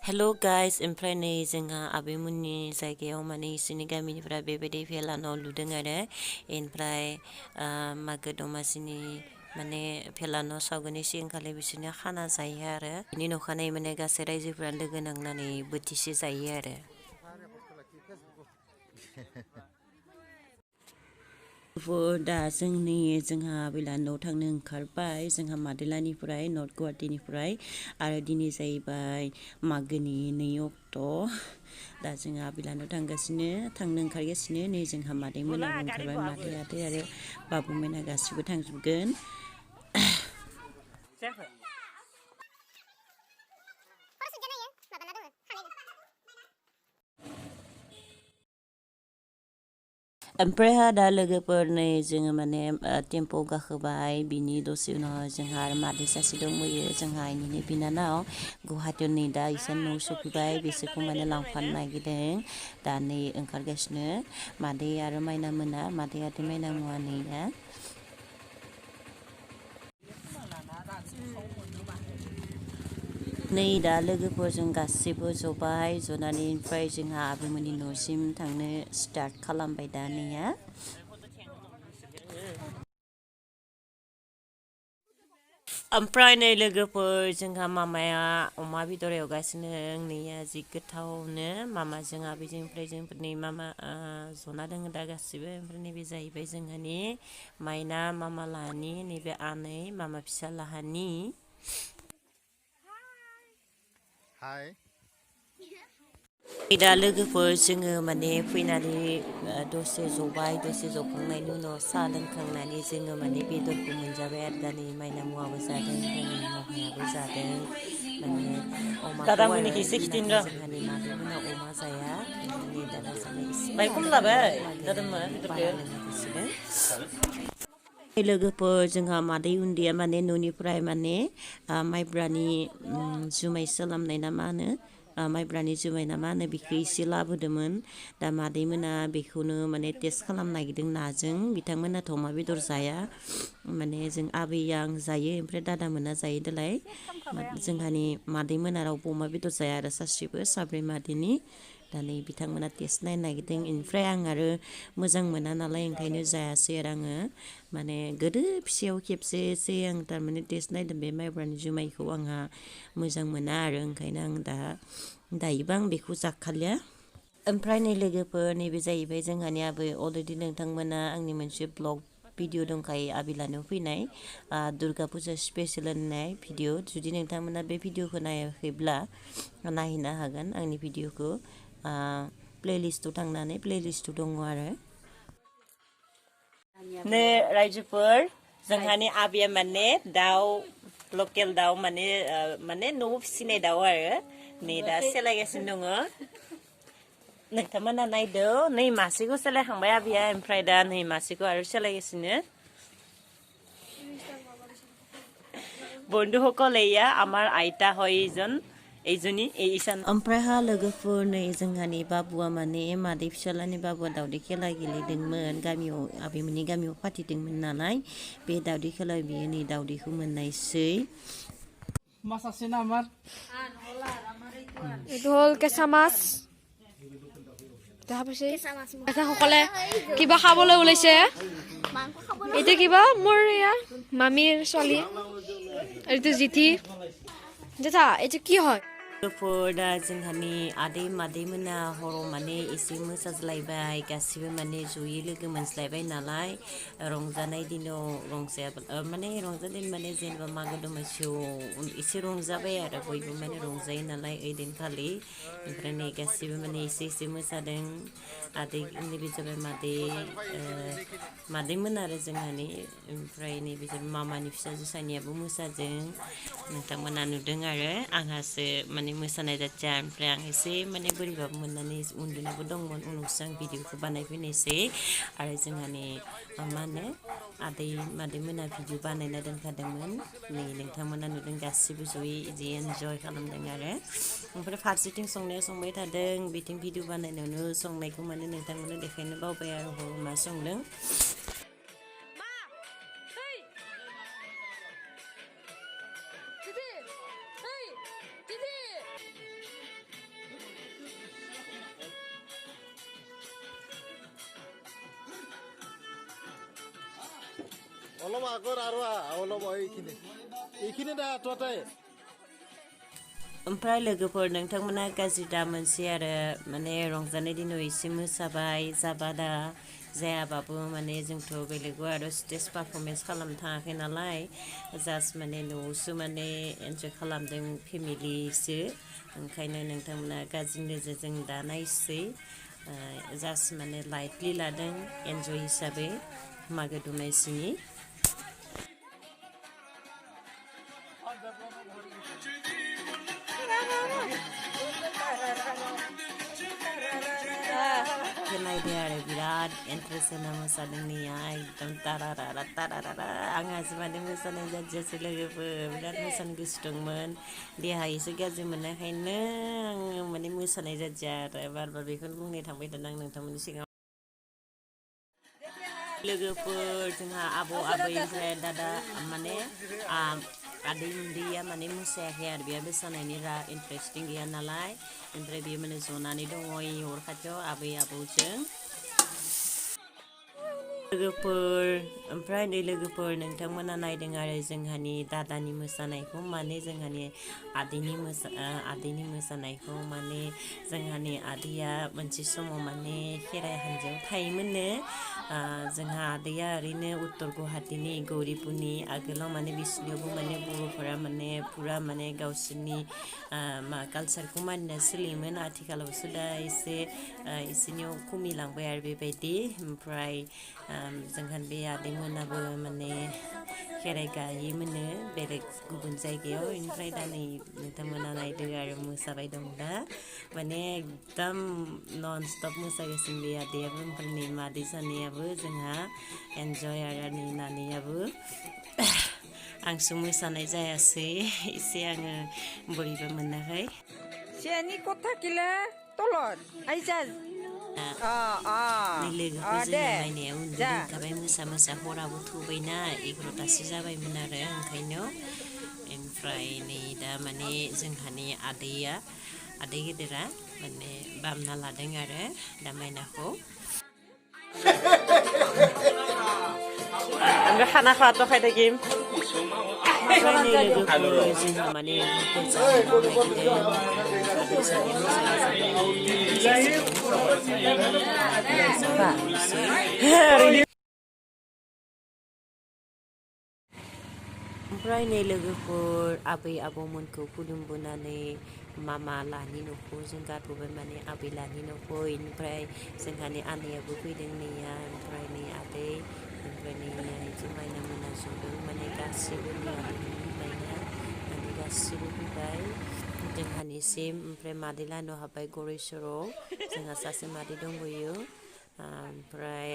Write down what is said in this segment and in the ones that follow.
Hello guys, ओमफ्राय नै जोंहा आबैमोननि जायगायाव माने इसोरनि गामिनिफ्रा बेबायदि भेला न' लुदों आरो ओमफ्राय मागो दमासिनि माने भेला न' सावगोननि सिगांखालि बिसोरनो खाना जायो आरो बिनि नखानायै माने गासै रायजोफोरा लोगो नांनानै बोथिसे जायो आरो दा जोंहा आबैलानाव थांनो ओंखारबाय जोंहा मादैलानिफ्राय नर्थ गुवाहाटीनिफ्राय आरो दिनै जाहैबाय मागोनि 2 अक्ट' दा जोंहा आबैलानाव थांनो ओंखारगासिनो नै जोंहा मादैमोनाबो ओंखारबाय मादै आदै आरो बाबुमोना गासिबो थांजोबगोन ओमफ्राय दा लोगोफोर नै जोङो माने टेम्प'आव गाखोबाय बिनि दसे उनाव जोंहा मादै सासे दंबोयो जोंहा आइनिनो बिनानाव गुवाहाटीयाव नै दा इसान न'आव सफैबाय बिसोरखौ माने लांफानो नागिरदों दा नै ओंखारगासिनो मादै आरो माइना मोना मादै आरो माइना मुवा नै दा नै दा लोगोफोरजों गासैबो जबाय जनानै ओमफ्राय जोंहा आबैमोननि न'सिम थांनो स्टार्ट खालामबाय दा नैया ओमफ्राय नै लोगोफोर जोंहा मामाया अमा बेदर एवगासिनो नैया जि गोथावनो मामाजों आबैजों ओमफ्राय जोंफोरनि मामा जना दोङो दा गासिबो ओमफ्राय नैबे जाहैबाय जोंहानि माइना मामा लाहानि नैबे आनै मामा फिसा लाहानि दा लोगोफोर जोङो माने फैनानै दसे जबाय दसे जखांनायनि उनाव साहा लोंखांनानै जोङो माने बेदरखौ मोनजाबाय आरो दा नै माइना मुवाबो जादों महायाबो जादों माने अमाखौ आरो जोंहानि मादैमोना अमा जाया ओमफ्राय दादा जानाय एसे लोगोफोर जोंहा मादै उन्दैया माने न'निफ्राय माने माइब्रानि जुमाय सोलामनाय ना मा होनो माइब्रानि जुमाय ना मा होनो बेखौ एसे लाबोदोंमोन दा मादैमोना बेखौनो माने टेस्ट खालामनो नागिरदों नाजों बिथांमोनाथ' अमा बेदर जाया माने जों आबै आं जायो ओमफ्राय दादा मोना जायो देलाय जोंहानि मादैमोना रावबो अमा बेदर जाया आरो सासेबो साब्रै मादैनि दा नै बिथांमोना टेस्ट नायनो नागिरदों ओमफ्राय आं आरो मोजां मोना नालाय ओंखायनो जायासै आरो आङो माने गोदो फिसायाव खेबसेसो आं थारमाने टेस्ट नायदों बे माइब्रानि जुमायखौ आंहा मोजां मोना आरो ओंखायनो आं दायोबा आं बेखौ जाखालिया ओमफ्राय नै लोगोफोर नैबे जाहैबाय जोंहानि आबै अलरेडि नोंथांमोना आंनि मोनसे ब्लग भिडिअ दंखायो आबैलानाव फैनाय दुर्गा फुजा स्पेसियल होननाय भिडिअ जुदि नोंथांमोना बे भिडिअखौ नायाखैब्ला नायहैनो हागोन आंनि भिडिअखौ प्लेलिस्टआव थांनानै प्लेलिस्टआव दङ आरो नै रायजोफोर जोंहानि आबैया माने दाउ लकेल दाउ माने न'आव फिसिनाय दाउ आरो नै दा सेलायगासिनो दङ नोंथांमोना नायदो नै मासेखौ सेलायखांबाय आबैया ओमफ्राय दा नै मासेखौ आरो सेलायगासिनो বন্ধুসকল এয়া আমাৰ আইতা হয় এইজনী ইसान ओमफ्राय लोगोफोर नै जोंहानि बाबुआ माने मादै फिसालानि बाबुआ दावदै खेला गेलेदोंमोन गामियाव आबैमोननि गामियाव फाथिदोंमोन नालाय बे दावदै खेला बियो नै दावदैखौ मोननायसै মাছ আছে না আমার এইটো হল কেঁচা মাছ দেখা পাইছে সকলে কিবা খাবলৈ ওলাইছে এইটো কিবা মোৰ এয়া মামীৰ ছোৱালী এইটো জিঠি জেঠা এইটো কি হয় दा जोंहानि आदै मादैमोना हराव माने एसे मोसाज्लायबाय गासिबो माने जयै लोगो मोनज्लायबाय नालाय रंजानाय दिनाव माने रंजानाय माने जेनेबा मागो दमासियाव एसे रंजाबाय आरो बयबो माने रंजायो नालाय ओइदिनखालि ओमफ्राय नै गासिबो माने एसे मोसादों आदै नैबे जाबाय मादैमोन आरो जोंहानि ओमफ्राय नैबे जाबाय मामानि फिसाजो सानैयाबो मोसादों नोंथांमोना नुदों आरो आंहासो माने मोसानाय जाथिया ओमफ्राय आं एसे माने बोरैबाबो मोननानै उन्दुनोबो दंमोन उनावसो आं भिडिअखौ बानायफैनायसै आरो जोंहानि मा होनो आदै मादैमोना भिडिअ बानायना दोनखादोंमोन नै नोंथांमोना नुदों गासिबो जयै इदि एन्जय खालामदों आरो ओमफ्राय फारसेथिं संनाया संबाय थादों बिथिं भिडिअ बानायनायावनो संनायखौ माने नोंथांमोननो देखायनो बावबाय आरो मा संदों অলপ আগৰ আৰু অলপ এইখিনি दा ততে ओमफ्राय लोगोफोर नोंथांमोना गाज्रि दा मोनसे आरो माने रंजानाय दिनाव एसे मोसाबाय जाबादा जायाबाबो माने जोंथ' बेलेगाव आरो स्टेज पारफरमेन्स खालामनो थाङाखै नालाय जास्ट माने न'आवसो माने एन्जय खालामदों फेमिलिसो ओंखायनो नोंथांमोना गाज्रि नोजोरजों दा नायसै जास्ट माने लाइटलि लादों एन्जय हिसाबै मागो दमासिनि नायदो आरो बिराद इन्ट्रेस्ट होना मोसादोंनिया एकदम तारारारा तारारारा आंहासो माने मोसानाय जादियासै लोगोफोर बिराद मोसानो गोसो दंमोन देहा एसे गाज्रि मोननायखायनो आङो माने मोसानाय जादिया आरो बार बार बेखौनो बुंनो थांबाय थादों आं नोंथांमोननि सिगाङाव लोगोफोर जोंहा आबौ आबै ओमफ्राय दादा माने आदै उन्दैया माने मोसायाखै आरो बेहा मोसानायनि इन्टारेस्टिं गैया नालाय ओमफ्राय बेयो माने जनानै दङ अर खाथियाव आबै आबौजों लोगोफोर ओमफ्राय नै लोगोफोर नोंथांमोना नायदों आरो जोंहानि दादानि मोसानायखौ माने जोंहानि आदैनि मोसानायखौ माने जोंहानि आदैया मोनसे समाव माने खेराइ हान्जायाव थायोमोननो जोंहा आदैया ओरैनो उत्तर गुवाहाटीनि गौरिपुरनि आगोलाव माने बिसिनियावबो माने बर'फोरा माने फुरा माने गावसोरनि कालसारखौ मानिना सोलियोमोन आथिखालावसो दा एसे इसोरनियाव खमिलांबाय आरो बेबायदि ओमफ्राय जोंहा बे आदैमोनाबो माने खेराइ गायोमोननो बेलेग गुबुन जायगायाव ओमफ्राय दा नै नोंथांमोना नायदो आरो मोसाबाय दं दा माने एकदम नन स्टप मोसागासिनो बे आदैयाबो ओमफ्राय नै मादै सानैयाबो जोंहा एन्जय आरो नै नानैयाबो आंसो मोसानाय जायासै एसे आङो बोरैबा मोनाखै सियानि कथ थाकिले तलत आइजा नै लोगोफोर जोंना नायनाया उन्दुदोंखाबाय मोसा मोसा हराबो थौबायना 11थासो जाबायमोन आरो ओंखायनो ओमफ्राय नै दा माने जोंहानि आदै गेदेरा माने बामना लादों आरो दा माइनाखौ ओमफ्राय खाना खाथ'खाय थागिम ओमफ्राय नै लोगोफोर जोंहा माने ओमफ्राय नै लोगोफोर आबै आबौमोनखौ खुलुमबोनानै मामा लानि न'खौ जों गारबोबाय माने आबै लानि न'खौ ओमफ्राय जोंहानि आनैयाबो फैदों नैया ओमफ्राय नै आदै ओमफ्राय नै जुमायना मोना जदों माने गासिबो माने गासिबो फैबाय जोंहानिसिम ओमफ्राय मादै लाहानाव हाबबाय गरेस्वराव जोंहा सासे मादै दंबोयो ओमफ्राय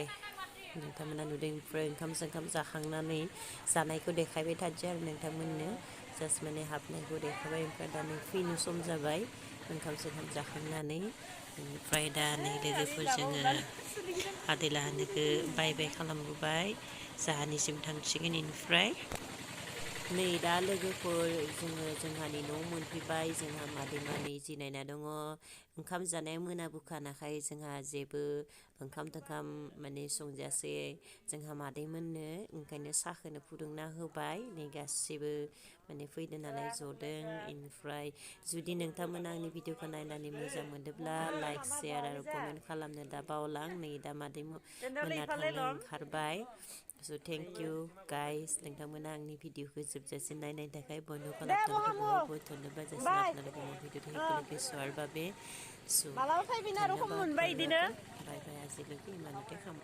नोंथांमोना नुदों ओमफ्राय ओंखाम जाखांनानै जानायखौ देखायबाय थानोसै आरो नोंथांमोननो जास्ट माने हाबनायखौ देखायबाय ओमफ्राय दा नै फैनो सम जाबाय ओंखाम जाखांनानै ओमफ्राय दा नै लोगोफोर जोङो आदै लाहानिखौ बाय खालामबोबाय जाहानिसिम थांसिगोन इनिफ्राय नै दा लोगोफोर जोङो जोंहानि न' मोनफैबाय जोंहा मादै मानै जिरायना दङ ओंखाम जानाया मोनाबोखानाखाय जोंहा जेबो ओंखाम माने संजायासै जोंहा मादैमोननो ओंखायनो साहाखौनो फुदुंना होबाय नै गासिबो माने फैदों नालाय जदों इनिफ्राय जुदि नोंथांमोना आंनि भिडिअखौ नायनानै मोजां मोनदोंब्ला लाइक शेयार आरो कमेन्ट खालामनो दा बावलां नै दा मादै मोना थांनो ओंखारबाय स' थेंक इउ गाइस नोंथांमोना आंनि भिडिअखौ जोबजासिम नायनायनि थाखाय बन्द खालामनानै बहुत धन्यबाद जासिगोन আপনাদের ভিডিওটি হেল্পলৈকে চোৱাৰ বাবে চ' ধন্যবাদ বাই বাই আজিলৈকে ইমানতে খাম